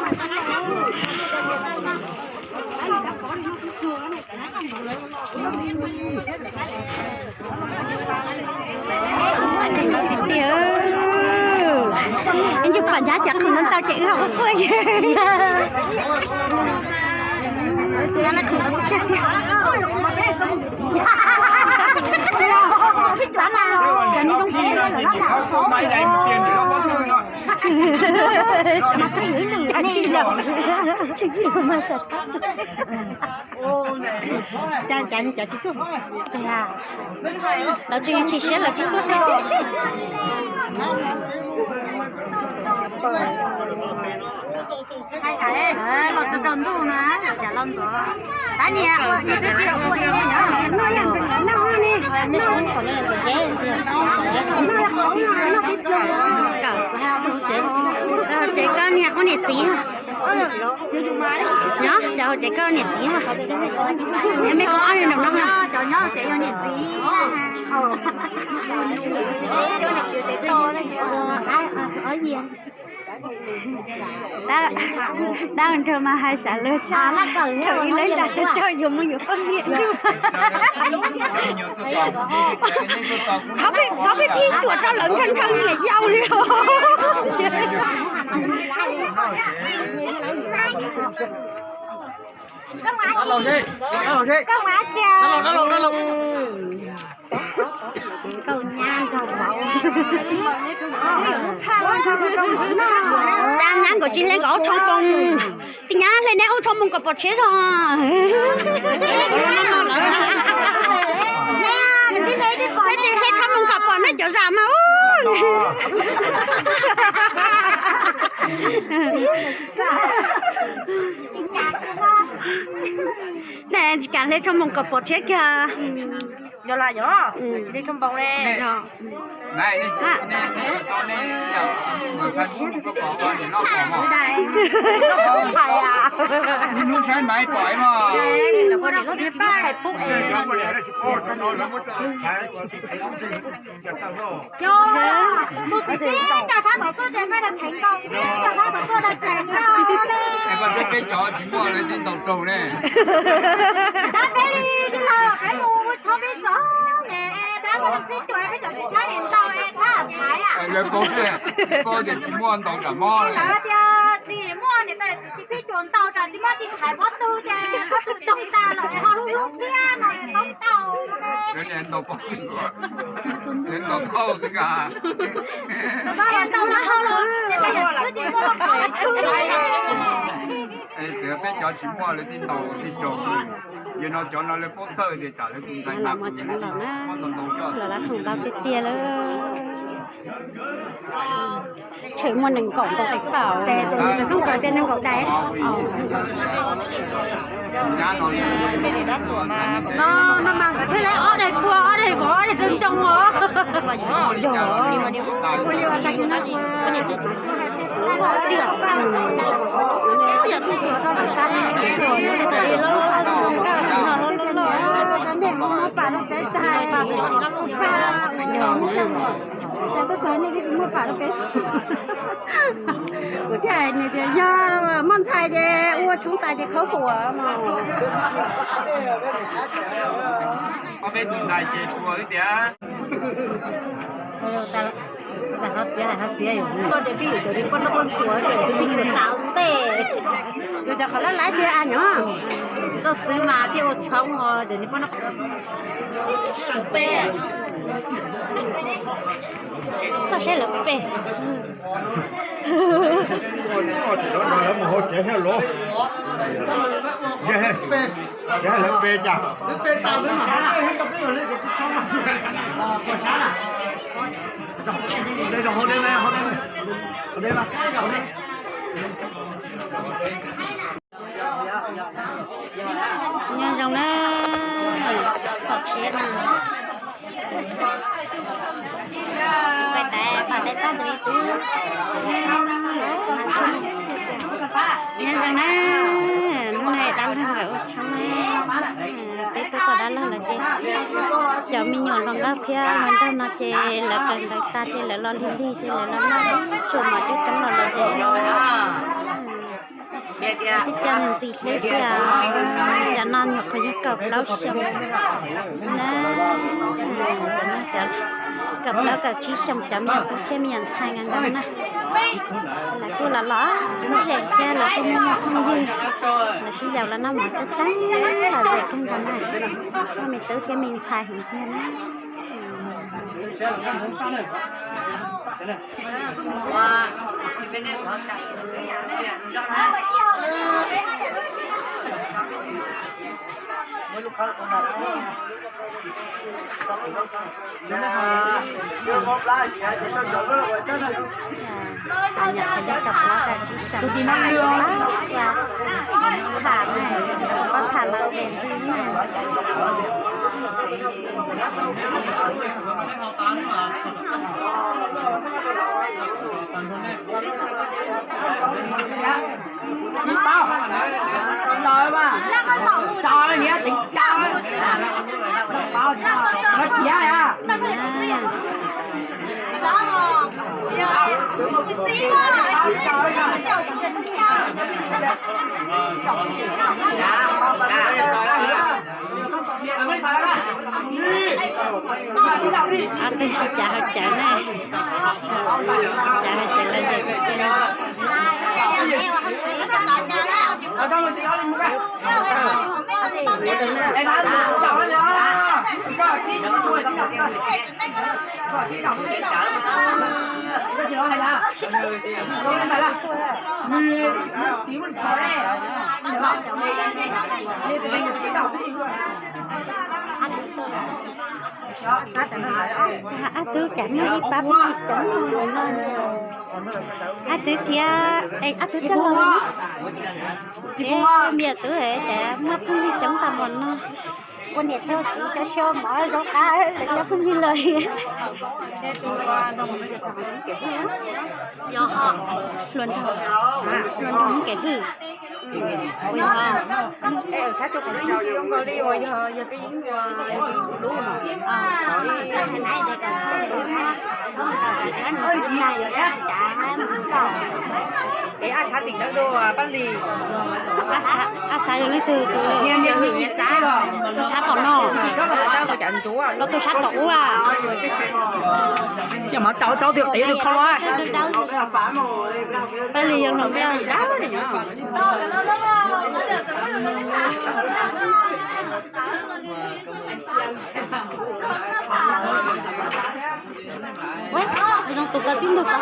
Tiag tiag, ib ntsis pom nrab cov khoom no ntau ces wb ho quaj quaj. Nrab khoom no tiag tiag. Lawv tsis chim siab lawv thiaj tuaj xwb. Los tsaus ntuj na, los cas los ntxov. Tab niag ua niag twb tsis ua li. Tsev koj niag ua niam txiv. Nyob cov hauv tsev koj niam txiv mas. Nyob me koj ob niag nraum no. Cov nyob tsev yog niam txiv. Dab nrog mas hais xav lawv tshaj, thaum ib lawv nrog cog cog yuav mus yuav poj niam. Txhob pheej pib cuam rau lawv ntshaw ntshaw niam yau li. Dab nyab nkaus tsis hle nkaus ob tshoob npoo. Tis nyab hle neb ob tshoob npoo kom pom tsheb zog. Peb tsis hle tshoob npoo kom pom neb cov zam mas. Tsis kam hle tshoob npoo kom pom tsheb kiag. Hnub saib mas pom. Tus txiv txiv nco sab tom tuaj ces peb los theev nkaus, txiv txiv nco sab tom tuaj los theev nkaus li. Peb cov tsis muaj li tib ntaus raug ne. Tab peb li tij laug peb mus txhob peb txov ne, tab mus peb cuam peb cov tsis txhob niam ntau es txhob thaiv. Lawv paub tias, paub tias tsis muaj ntau tsam mob li. Lawv tias tsis muaj niam tais txiv tsis peb cuam ntau tsam tsis muaj tsis thaiv pob tw ces pob tw raug tas lawm ho hlub hlub thiab no es txhob ntau. Lawv ntau pob tw, lawv ntau thauj xwb ka. Ntau no los niam tais yawm txiv twb tsis muaj pem tw. Txiv peb cov tsis muaj lawv tij ntaus tij raug. Yog no cov no lawv paub txhawj tias tsam lawv tus ntxhais mas kuv muab ntau ntau coj los lawv khoom ntau tiag tiag lawm. Tseem muaj nees nkaum ntau tais pam. No mas nkawd thiaj li ob daim pua ob daim vov ob daig rau ntoo os. Yog. Kuv thiaj hais nws tias yog muaj ntxhais ces ua tshoob tas ces khawb huam no. Ob peb tus ntxhais ces tsuas wb tias. Ces peb yuav cov li poj noj poj ntsuam ces twb tsis tau tej. Yuav cov qhov laj laiv tiag a nyob. Tuaj xwb mas thiaj ua tshoob os ces li poj noj. Xauj saib lawv pem. Lawv mus hauv tsev thiab los. Yog lawv pem cas? Nyob zoo na, pom tsheb na. Pais tais pom tais pab tus li tub. Nyob zoo na, hnub no dab laug lawv ua tshoob na. Peb tuaj tos dab laug lawv ces cov me nyuam hluas nkauj thiab hluas nraug no ces lawv kawm ntawv tas ces lawv los lig lig ces lawv los noj tsuas mov coob coob los lawm ces no. Tib co ntxim hlub xwb os. Cov no nyuam qhuav yog kaum plaub xyoo xwb na. Cov no cov kaum plaub kaum tsib xyoo cov me tub thiab me nyuam ntxhais nkaus nkaus na. Lawv kuj los los lub zeem thiab lawv kuj muaj muaj phooj ywg, lawv sib yaum los noj mov coob coob lom zem kawg nkaus na. Muaj me tub thiab me ntxhais heev tiag na. Cov nyuam qhuav yog kaum plaub kaum tsib xyoos, tham na, pob tham lom zem ntws na. Ob tug sib cav hauv cawv na, sib cav hauv cawv lom zem tiag tiag. Ob tug cas muaj ib pab phooj ywg coob no. Ob tug thiab, ob tug coj los, thiab niam tub cas muaj phooj ywg coob tag npaum no. Ua niam tub txiv rau xyoo mov zoo qab lawv cov phooj ywg lawm. Hluas nraug, hluas nraug Hmoob kev hwj. Ab xav yog leej twg tus, tus sab tom no, los tus sab tom ub a? Coj mov rau rau twg qiv twg kho los. Pab Lis yog los npej. Ua, zoo tus ko tib ntug ko.